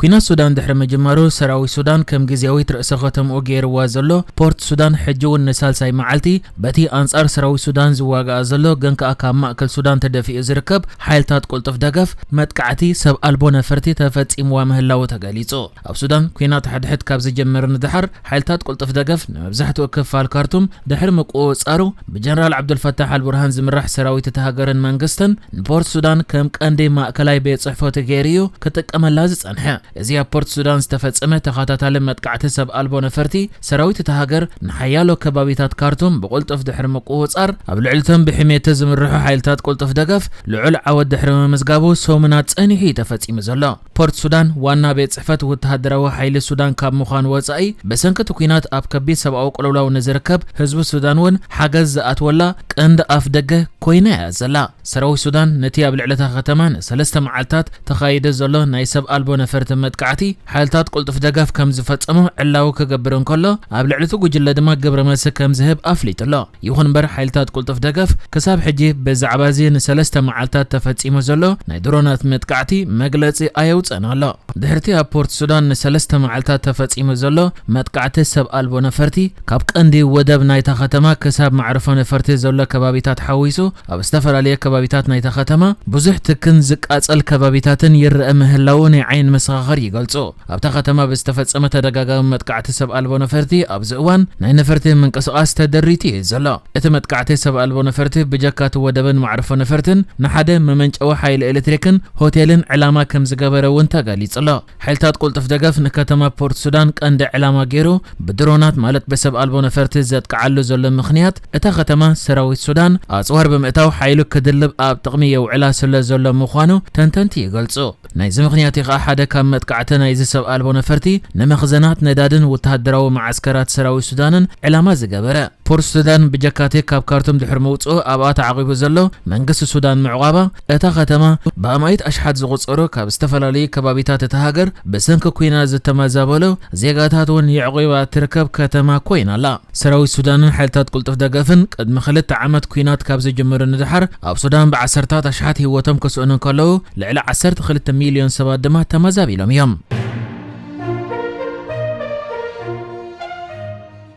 ኲናት ሱዳን ድሕሪ ምጅማሩ፣ ሰራዊት ሱዳን ከም ግዝያዊት ርእሰ ከተምኡ ገይርዋ ዘሎ ፖርት ሱዳን፣ ሕጂ እውን ንሳልሳይ መዓልቲ በቲ ኣንጻር ሰራዊት ሱዳን ዝዋጋኣ ዘሎ፣ ግን ከኣ ካብ ማእከል ሱዳን ተደፊኡ ዝርከብ ሓይልታት ቅልጡፍ ደገፍ፣ መጥቃዕቲ ሰብ ኣልቦ ነፈርቲ ተፈጺምዋ ምህላዉ ተገሊጹ። ኣብ ሱዳን፣ ኲናት ሕድሕድ ካብ ዝጀመር ንደሓር፣ ሓይልታት ቅልጡፍ ደገፍ ንመብዛሕትኡ ክፋል ካርቱም ድሕሪ ምቁጽጻሩ፣ ብጀነራል ዓብዱልፈታሕ ኣልቡርሃን ዝምራሕ ሰራዊት እታ ሃገርን መንግስትን፣ ንፖርት ሱዳን ከም ቀንዲ ማእከላይ ቤት ጽሕፈቱ ገይሩ እዩ ክጥቀመላ ዝጸንሐ። እዚ ኣብ ፖርት ሱዳን ዝተፈጸመ ተኸታታሊ መጥቃዕቲ ሰብ ኣልቦ ነፈርቲ፣ ሰራዊት እታ ሃገር ንሓያሎ ከባቢታት ካርቱም ብቕልጡፍ ድሕሪ ምቁጽጻር፣ ኣብ ልዕሊቶም ብሕሜቶ ዝምርሑ ሓይልታት ቅልጡፍ ደገፍ ልዑል ዓወት ድሕሪ ምምዝጋቡ፣ ሰሙናት ጸኒሑ እዩ ተፈጺሙ ዘሎ። ፖርት ሱዳን ዋና ቤት ጽሕፈት ወተሃደራዊ ሓይሊ ሱዳን ካብ ምዃን ወጻኢ፣ ብሰንኪ እቲ ኲናት ኣብ ከቢድ ሰብኣዊ ቅልውላው ንዝርከብ ህዝቢ ሱዳን እውን ሓገዝ ዝኣትወላ ቀንዲ ኣፍ ደገ ኮይና እያ ዘላ። ሰራዊት ሱዳን ነቲ ኣብ ልዕሊ እታ ከተማ ንሰለስተ መዓልታት ተኻይደ ዘሎ ናይ ሰብ ኣልቦ ነፈርቲ መጥቃዕቲ፣ ሓይልታት ቅልጡፍ ደገፍ ከም ዝፈጸሞ ዕላዊ ክገብር እንከሎ፣ ኣብ ልዕሊ እቲ ጉጅለ ድማ ግብረ መልሲ ከም ዝህብ ኣፍሊጡ ኣሎ። ይኹን እምበር፣ ሓይልታት ቅልጡፍ ደገፍ ክሳብ ሕጂ ብዛዕባ እዚ ንሰለስተ መዓልታት ተፈጺሙ ዘሎ ናይ ድሮናት መጥቃዕቲ መግለጺ ኣየውጸን ኣሎ። ድሕርቲ ኣብ ፖርት ሱዳን ንሰለስተ መዓልታት ተፈጺሙ ዘሎ መጥቃዕቲ ሰብ ኣልቦ ነፈርቲ፣ ካብ ቀንዲ ወደብ ናይታ ከተማ ክሳብ መዕርፎ ነፈርቲ ዘሎ ከባቢታት ሓዊሱ፣ ኣብ ዝተፈላለየ ከባቢታት ናይታ ከተማ ብዙሕ ትክን ዝቃጸል ከባቢታትን ይረአ ምህላዉ ናይ ዓይኒ መሰኻኽር ይገልጹ። ኣብታ ከተማ ብዝተፈጸመ ተደጋጋሚ መጥቃዕቲ ሰብ ኣልቦ ነፈርቲ፣ ኣብዚ እዋን ናይ ነፈርቲ ምንቅስቓስ ተደሪቱ እዩ ዘሎ። እቲ መጥቃዕቲ ሰብ ኣልቦ ነፈርቲ፣ ብጀካ እቲ ወደብን መዕርፎ ነፈርትን፣ ንሓደ መመንጨዊ ሓይሊ ኤሌክትሪክን ሆቴልን ዕላማ ከም ዝገበረ እውን ተገሊጹ ኣሎ። ሓይልታት ቅልጡፍ ደገፍ ንከተማ ፖርት ሱዳን ቀንዲ ዕላማ ገይሩ፣ ብድሮናት፣ ማለት ብሰብ ኣልቦ ነፈርቲ ዘጥቅዓሉ ዘሎ ምኽንያት፣ እታ ከተማ ሰራዊት ሱዳን ኣጽዋር ብምእታው ሓይሉ ክድልብ ኣብ ጥቕሚ የውዕላ ስለ ዘሎ ምዃኑ ተንተንቲ ይገልጹ። ናይዚ ምኽንያት እዩ ከኣ ሓደ ካብ መጥቃዕቲ ናይዚ ሰብ ኣልቦ ነፈርቲ፣ ንመኽዘናት ነዳድን ወተሃደራዊ መዓስከራት ሰራዊት ሱዳንን ዕላማ ዝገበረ። ፖርት ሱዳን ብጀካቲ ካብ ካርቱም ድሕሪ ምውጽኡ፣ ኣብኣ ተዓቂቡ ዘሎ መንግስቲ ሱዳን ምዕቋባ፣ እታ ከተማ ብኣማኢት ኣሽሓት ዝቑጸሩ ካብ ዝተፈላለዩ ከባቢታት እታ ሃገር ብሰንኪ ኲናት ዝተመዛበሉ ዜጋታት እውን የዕቂባ ትርከብ ከተማ ኮይና ኣላ። ሰራዊት ሱዳንን ሓይልታት ቅልጡፍ ደገፍን ቅድሚ ክልተ ዓመት ኲናት ካብ ዝጅምሩ ንደሓር፣ ኣብ ሱዳን ብዓሰርታት ኣሽሓት ህይወቶም ክስእኑ እንከለዉ፣ ልዕሊ ዓሰርተ ክልተ ሚልዮን ሰባት ድማ ተመዛቢሎም እዮም።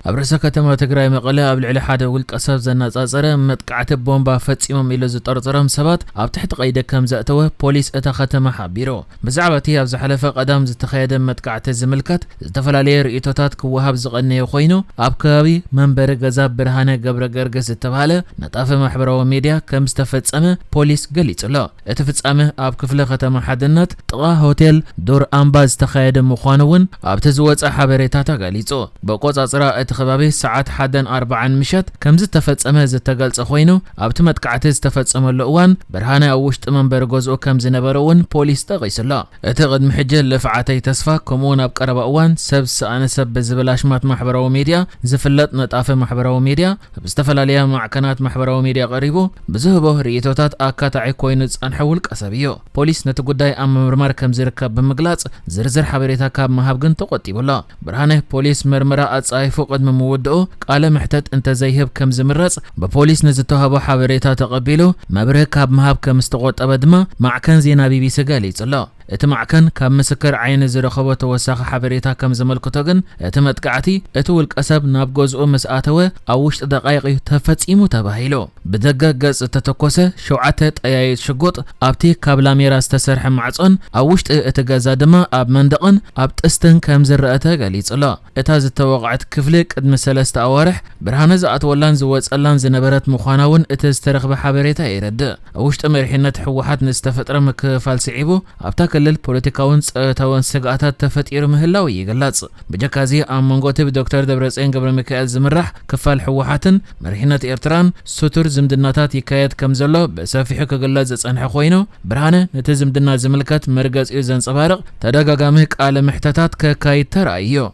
ኣብ ርእሰ ከተማ ትግራይ መቐለ፣ ኣብ ልዕሊ ሓደ ውልቀ ሰብ ዘነጻጸረ መጥቃዕቲ ቦምባ ፈጺሞም ኢሉ ዝጠርጠሮም ሰባት ኣብ ትሕቲ ቀይዲ ከም ዘእተወ ፖሊስ እታ ከተማ ሓቢሩ። ብዛዕባ እቲ ኣብ ዝሓለፈ ቀዳም ዝተኻየደ መጥቃዕቲ ዝምልከት ዝተፈላለየ ርእይቶታት ክወሃብ ዝቐነየ ኮይኑ፣ ኣብ ከባቢ መንበሪ ገዛ ብርሃነ ገብረ ገርግስ ዝተባህለ ነጣፊ ማሕበራዊ ሚድያ ከም ዝተፈጸመ ፖሊስ ገሊጹ ኣሎ። እቲ ፍጻመ ኣብ ክፍለ ከተማ ሓድነት፣ ጥቓ ሆቴል ዶር ኣምባ ዝተኻየደ ምዃኑ እውን ኣብቲ ዝወጸ ሓበሬታ ተገሊጹ። ብኣቆጻጽራ እቲ ከባቢ፣ ሰዓት ሓደን ኣርባዓን ምሸት ከም ዝተፈጸመ ዝተገልጸ ኮይኑ፣ ኣብቲ መጥቃዕቲ ዝተፈጸመሉ እዋን፣ ብርሃነ ኣብ ውሽጢ መንበሪ ገዝኡ ከም ዝነበረ እውን ፖሊስ ጠቒሱ ኣሎ። እቲ ቅድሚ ሕጂ ልፍዓተይ ተስፋ፣ ከምኡውን ኣብ ቀረባ እዋን ሰብ ዝሰኣነ ሰብ ብዝብል ኣሽማት ማሕበራዊ ሚድያ ዝፍለጥ ነጣፊ ማሕበራዊ ሚድያ፣ ኣብ ዝተፈላለያ ማዕከናት ማሕበራዊ ሚድያ ቀሪቡ ብዝህቦ ርእይቶታት ኣካታዒ ኮይኑ ዝጸንሐ ውልቀ ሰብ እዩ። ፖሊስ ነቲ ጉዳይ ኣብ ምምርማር ከም ዝርከብ ብምግላጽ፣ ዝርዝር ሓበሬታ ካብ ምሃብ ግን ተቖጢቡ ኣሎ። ብርሃነ፣ ፖሊስ መርመራ ኣጻይፉ ቅድሚ ምውድኡ፣ ቃለ መሕተት እንተዘይህብ ከም ዝምረጽ ብፖሊስ ንዝተዋህቦ ሓበሬታ ተቐቢሉ፣ መብርሂ ካብ ምሃብ ከም ዝተቖጠበ ድማ ማዕከን ዜና ቢቢሲ ገሊጹ ኣሎ። እቲ ማዕከን ካብ ምስክር ዓይኒ ዝረኸቦ ተወሳኺ ሓበሬታ ከም ዘመልክቶ ግን፣ እቲ መጥቃዕቲ፣ እቲ ውልቀ ሰብ ናብ ገዝኡ ምስ ኣተወ፣ ኣብ ውሽጢ ደቃይቕ እዩ ተፈጺሙ ተባሂሉ። ብደገ ገጽ ዝተተኮሰ ሸውዓተ ጠያይት ሽጉጥ ኣብቲ ካብ ላሜራ ዝተሰርሐ ማዕጾን፣ ኣብ ውሽጢ እቲ ገዛ ድማ ኣብ መንደቕን ኣብ ጥስትን ከም ዝረአ ተገሊጹ ኣሎ። እታ ዝተወቕዐት ክፍሊ ቅድሚ ሰለስተ ኣዋርሕ ብርሃነ ዝኣትወላን ዝወጸላን ዝነበረት ምዃና እውን እቲ ዝተረኽበ ሓበሬታ የረድእ። ኣብ ውሽጢ መሪሕነት ህወሓት ንዝተፈጥረ ምክፍፋል ስዒቡ፣ ኣብታ ክልል ፖለቲካውን ጸጥታውን ስግኣታት ተፈጢሩ ምህላው ይግለጽ። ብጀካዚ፣ ኣብ መንጎ እቲ ብዶክተር ደብረጽዮን ገብረ ሚካኤል ዝምራሕ ክፋል ህወሓትን መሪሕነት ኤርትራን ስቱር ዝምድናታት ይካየድ ከም ዘሎ ብሰፊሑ ክግለጽ ዝጸንሐ ኮይኑ፣ ብርሃነ ነቲ ዝምድና ዝምልከት መርገጺኡ ዘንጸባርቕ ተደጋጋሚ ቃለ መሕተታት ከካይድ ተራእዩ።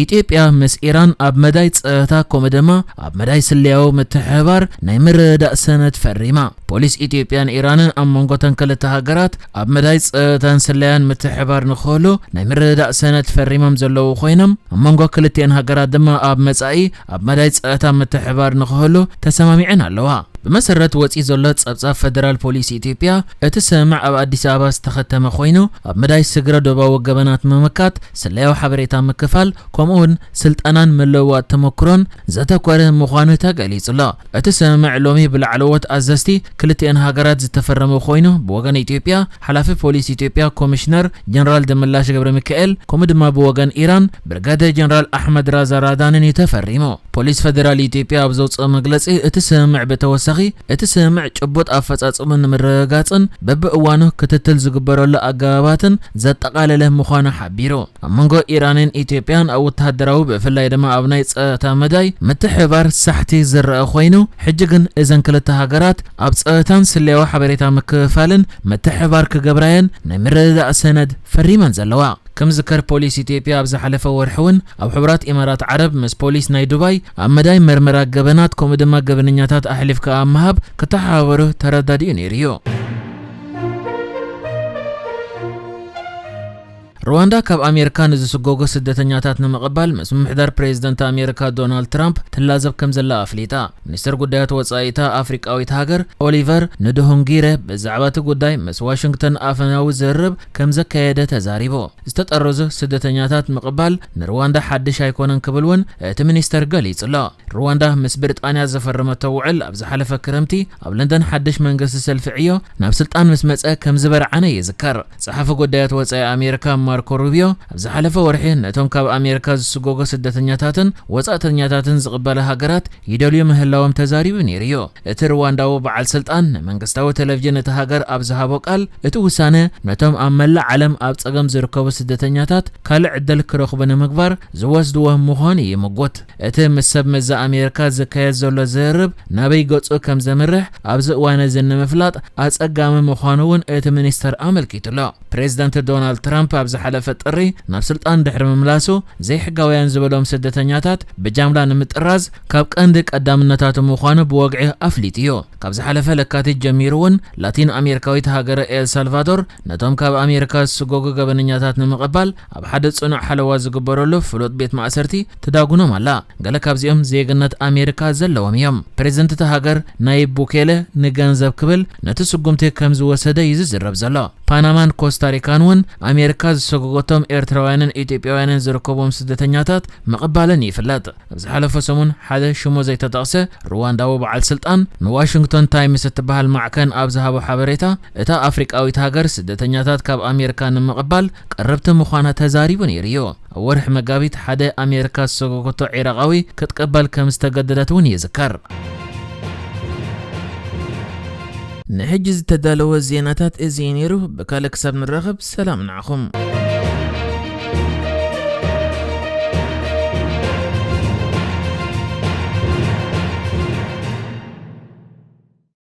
ኢትዮጵያ ምስ ኢራን ኣብ መዳይ ጸጥታ፣ ከምኡ ድማ ኣብ መዳይ ስለያዊ ምትሕብባር ናይ ምርድዳእ ሰነድ ፈሪማ። ፖሊስ ኢትዮጵያን ኢራንን ኣብ መንጎ እተን ክልተ ሃገራት ኣብ መዳይ ጸጥታን ስለያን ምትሕብባር ንኽህሉ ናይ ምርድዳእ ሰነድ ፈሪሞም ዘለዉ ኮይኖም፣ ኣብ መንጎ ክልቲአን ሃገራት ድማ ኣብ መጻኢ ኣብ መዳይ ጸጥታ ምትሕብባር ንኽህሉ ተሰማሚዐን ኣለዋ። ብመሰረት ወፂኡ ዘሎ ፀብፃብ ፌደራል ፖሊስ ኢትዮጵያ፣ እቲ ስምምዕ ኣብ ኣዲስ ኣበባ ዝተኸተመ ኮይኑ፣ ኣብ መዳይ ስግረ ዶባዊ ገበናት ምምካት፣ ስለያዊ ሓበሬታ ምክፋል፣ ከምኡውን ስልጠናን ምልውዋጥ ተመክሮን ዘተኮረ ምዃኑ ተገሊጹ ኣሎ። እቲ ስምምዕ ሎሚ ብላዕለዎት ኣዘዝቲ ክልቲኤን ሃገራት ዝተፈረመ ኮይኑ፣ ብወገን ኢትዮጵያ፣ ሓላፊ ፖሊስ ኢትዮጵያ ኮሚሽነር ጀነራል ደመላሽ ገብረ ሚካኤል፣ ከምኡ ድማ ብወገን ኢራን ብርጋዴር ጀነራል ኣሕመድ ራዛ ራዳንን እዩ ተፈሪሙ። ፖሊስ ፌደራል ኢትዮጵያ ኣብ ዘውፅኦ መግለፂ፣ እቲ ስምምዕ ብተወሳኺ፣ እቲ ስምምዕ ጭቡጥ ኣፈፃፅሙ ንምርግጋፅን በብእዋኑ ክትትል ዝግበረሉ ኣገባባትን ዘጠቓለለ ምዃኑ ሓቢሩ። ኣብ መንጎ ኢራንን ኢትዮጵያን ኣብ ወተሃደራዊ፣ ብፍላይ ድማ ኣብ ናይ ጸጥታ መዳይ ምትሕብባር ሳሕቲ ዝረኣ ኮይኑ፣ ሕጂ ግን እዘን ክልተ ሃገራት ኣብ ጸጥታን ስለያዊ ሓበሬታ ምክፍፋልን ምትሕብባር ክገብራየን ናይ ምርድዳእ ሰነድ ፈሪመን ዘለዋ። ከም ዝከር ፖሊስ ኢትዮጵያ ኣብ ዝሓለፈ ወርሒ እውን ኣብ ሕቡራት ኢማራት ዓረብ ምስ ፖሊስ ናይ ዱባይ ኣብ መዳይ መርመራ ገበናት ከምኡ ድማ ገበነኛታት ኣሕሊፍካ ኣብ ምሃብ ክተሓባበሩ ተረዳዲኡ ነይሩ እዩ። ሩዋንዳ ካብ ኣሜሪካ ንዝስጎጎ ስደተኛታት ንምቕባል ምስ ምምሕዳር ፕሬዝደንት ኣሜሪካ ዶናልድ ትራምፕ ትላዘብ ከም ዘላ ኣፍሊጣ። ሚኒስትር ጉዳያት ወጻኢ እታ ኣፍሪቃዊት ሃገር ኦሊቨር ንድሁንጊረ ብዛዕባ እቲ ጉዳይ ምስ ዋሽንግተን ኣፈናዊ ዝርርብ ከም ዘካየደ ተዛሪቡ። ዝተጠረዙ ስደተኛታት ምቕባል ንሩዋንዳ ሓድሽ ኣይኮነን ክብል እውን እቲ ሚኒስተር ገሊጹ ኣሎ። ሩዋንዳ ምስ ብሪጣንያ ዝፈረመቶ ውዕል ኣብ ዝሓለፈ ክረምቲ ኣብ ለንደን ሓድሽ መንግስቲ ሰልፊ ዕዮ ናብ ስልጣን ምስ መጸ ከም ዝበርዓነ ይዝከር። ጸሓፊ ጉዳያት ወጻኢ ኣሜሪካ ማርኮ ሩቢዮ ኣብ ዝሓለፈ ወርሒ ነቶም ካብ ኣሜሪካ ዝስጎጎ ስደተኛታትን ወጻእተኛታትን ዝቕበላ ሃገራት ይደልዩ ምህላዎም ተዛሪቡ ነይሩ እዩ። እቲ ሩዋንዳዊ በዓል ስልጣን ንመንግስታዊ ቴሌቪዥን እቲ ሃገር ኣብ ዝሃቦ ቃል፣ እቲ ውሳነ ነቶም ኣብ መላእ ዓለም ኣብ ጸገም ዝርከቡ ስደተኛታት ካልእ ዕድል ክረኽቡ ንምግባር ዝወስድዎ ምዃኑ ይምጉት። እቲ ምስ ሰብ መዚ ኣሜሪካ ዝካየድ ዘሎ ዝርርብ ናበይ ገጹ ከም ዘምርሕ ኣብዚ እዋን እዚ ንምፍላጥ ኣጸጋሚ ምዃኑ እውን እቲ ሚኒስተር ኣመልኪቱ ኣሎ። ፕሬዚደንት ዶናልድ ትራምፕ ኣብ ዝሓለፈ ጥሪ ናብ ስልጣን ድሕሪ ምምላሱ፣ ዘይሕጋውያን ዝበሎም ስደተኛታት ብጃምላ ንምጥራዝ ካብ ቀንዲ ቀዳምነታቱ ምዃኑ ብወግዒ ኣፍሊጡ እዩ። ካብ ዝሓለፈ ለካቲት ጀሚሩ እውን ላቲን ኣሜሪካዊት ሃገረ ኤል ሳልቫዶር ነቶም ካብ ኣሜሪካ ዝስጎጉ ገበነኛታት ንምቕባል ኣብ ሓደ ጽኑዕ ሓለዋ ዝግበረሉ ፍሉጥ ቤት ማእሰርቲ ትዳጉኖም ኣላ። ገለ ካብዚኦም ዜግነት ኣሜሪካ ዘለዎም እዮም። ፕሬዚደንት እታ ሃገር ናይብ ቡኬለ ንገንዘብ ክብል ነቲ ስጉምቲ ከም ዝወሰደ እዩ ዝዝረብ ዘሎ። ፓናማን ኮስታሪካን እውን ኣሜሪካ ዝሰጎገቶም ኤርትራውያንን ኢትዮጵያውያንን ዝርከብዎም ስደተኛታት ምቕባለን ይፍለጥ። ኣብ ዝሓለፈ ሰሙን ሓደ ሽሙ ዘይተጠቕሰ ሩዋንዳዊ በዓል ስልጣን ንዋሽንግቶን ታይምስ እትበሃል ማዕከን ኣብ ዝሃቦ ሓበሬታ፣ እታ ኣፍሪቃዊት ሃገር ስደተኛታት ካብ ኣሜሪካ ንምቕባል ቅርብቲ ምዃና ተዛሪቡ ነይሩ እዩ። ኣብ ወርሒ መጋቢት ሓደ ኣሜሪካ ዝሰጎገቶ ዒራቓዊ ክትቅበል ከም ዝተገደደት እውን ይዝከር። ንሕጂ ዝተዳለወ ዜናታት እዚ እዩ ነይሩ። ብካልእ ክሳብ ንራኸብ ሰላም ንዓኹም።